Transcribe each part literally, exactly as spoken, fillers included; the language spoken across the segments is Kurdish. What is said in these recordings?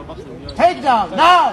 Take down, now!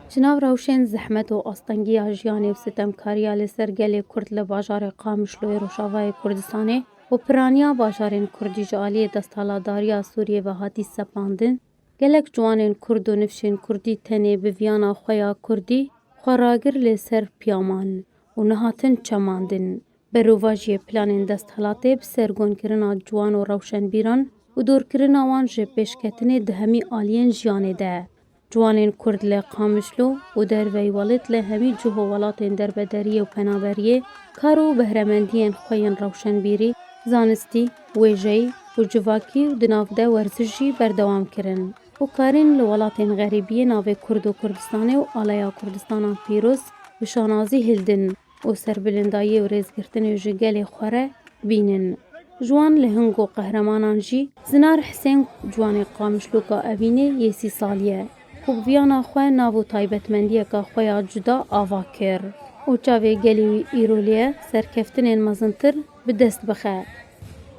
Ji nav rewşên zehmet û astengiya jiyanê û sitemkariya li ser gelê Kurd li bajarê Qamişloyê Rojavayê Kurdistanê û piraniya bajarên Kurdî ji aliyê desthilatdariya Sûriyê ve hatî sepandin, gelek ciwanên Kurd û nifşên Kurdî tenê bi viyana xwe ya Kurdî xwe ragir li ser piya man û nehatin çemandin. Berovajiyê planên desthilatê bi sergonkirina ciwan û rewşenbîran û dorkirina wan ji pêşketinê di hemî aliyên jiyanê de. Ciwanên Kurd li Qamişlo û derveyî welêt li hemî cih û welatên derbederiyê û penaberiyê kar û behremendiyên xwe yên rewşenbîrî, zanistî, wêjeyî û civakî û di nav de werziş jî berdewam kirin û karîn li welatên xerîbiyê navê Kurd û Kurdistanê û Aleya Kurdistanan Pîroz bi şanazî hildin û serbilindayî û rêzgirtinê ji gelê xwe re bînin. Ji wan li hingo qehremanan jî Zinar Hisên, ciwanê Qamişloka Evînê yê sî salî ye, ku bi viyana xwe nav û taybetmendiyeka xwe ya cuda ava kir û çavê gelê wî îro lê ye, serkeftinên mezintir bi dest bixe.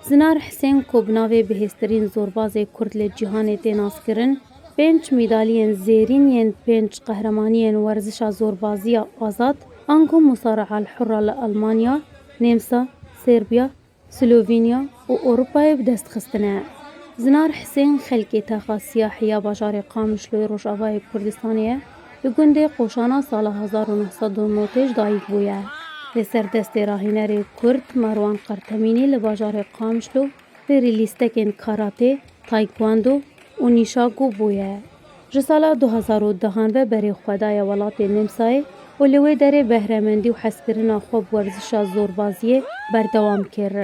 Zinar Hisên, ku bi navê bihêztirîn zorbazê Kurd li cîhanê tê naskirin, pênc medaliyên zêrîn yên pênc qehremaniyên werzişa zorbaziya azad, ango Musara'a al-Hurra li Almanya, Nemsa, Serbiya, Slovenya û Ewropayê bi dest xistine. Zinar Hisên xelkê taxa Siyahî ya bajarê Qamişloyê Rojavayê Kurdistanê ye, li gundê Qoşana sala hezar û neh sed û notê ji dayik bûye. Li ser destê rahînerê Kurd Merwan Qertemînî li bajarê Qamişlo fêrî lîstekên karate, taekwondo û nîşago bûye. Ji sala du hezar û dehan ve berê xwe daye welatê Nemsayê û li wê derê behremendî û hezkirina xwe bi werzişa zorbaziyê berdewam kir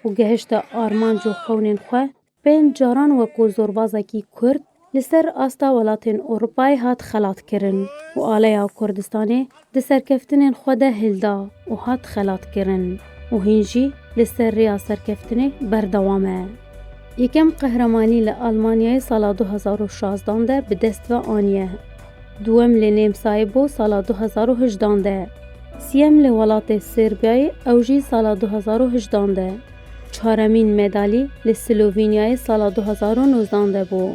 û gehişte armanc û xewnên xwe. Pênc caran wekû zorbazekî Kurd li ser asta welatên Ewropayê hat xelatkirin û aleya Kurdistanê di serkeftinên xwe de hilda û hat xelatkirin û hîn jî li ser rêya serkeftinê berdewam e. Yekem qehremanî li Almanyayê sala du hezar û şazdan de bi dest ve aniye. Duwem li Nemsayê bû sala du hezar û hejdan de. Siyem li welatê Serbiyayê, ew jî sala du hezar û hejdan de. Çaremîn medalî li Slovînyayê sala du hezar û nozdan de bû.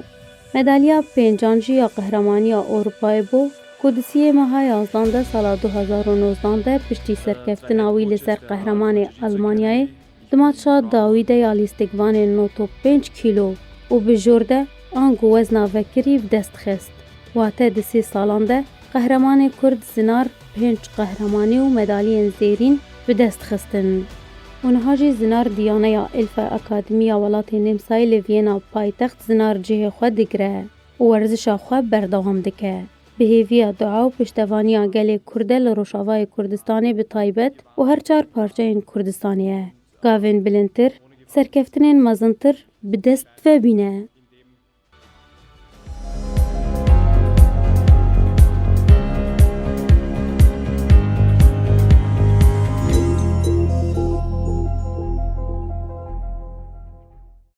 Medalya pêncan jî ya Qehremanîya Ewropayê bû, ku di siyê meha yazdan de sala du hezar û nozdan de piştî serkeftina wî li ser Qehremanê Almanyayê, di matşa dawî de ya lîstikvanên nod û pênc kîlo û bi jor de ango wezna vekirî bi dest xist. Wate di sê salan de Qehremanê Kurd Zinar pênc qehremanî û medaliyên zêrîn bi dest xistin. Û niha jî Zinar di yaneya Elfa Akademiya welatê Nemsayê li Viyena paytext Zinar cihê xwe digire û werzişa xwe berdewam dike. Bi hêviya dua û piştevaniya gelê Kurd e li Rojavayê Kurdistanê bi taybet û her çar parçeyên Kurdistanê ye. Gavên bilindtir, serkeftinên mezintir bi dest ve bîne.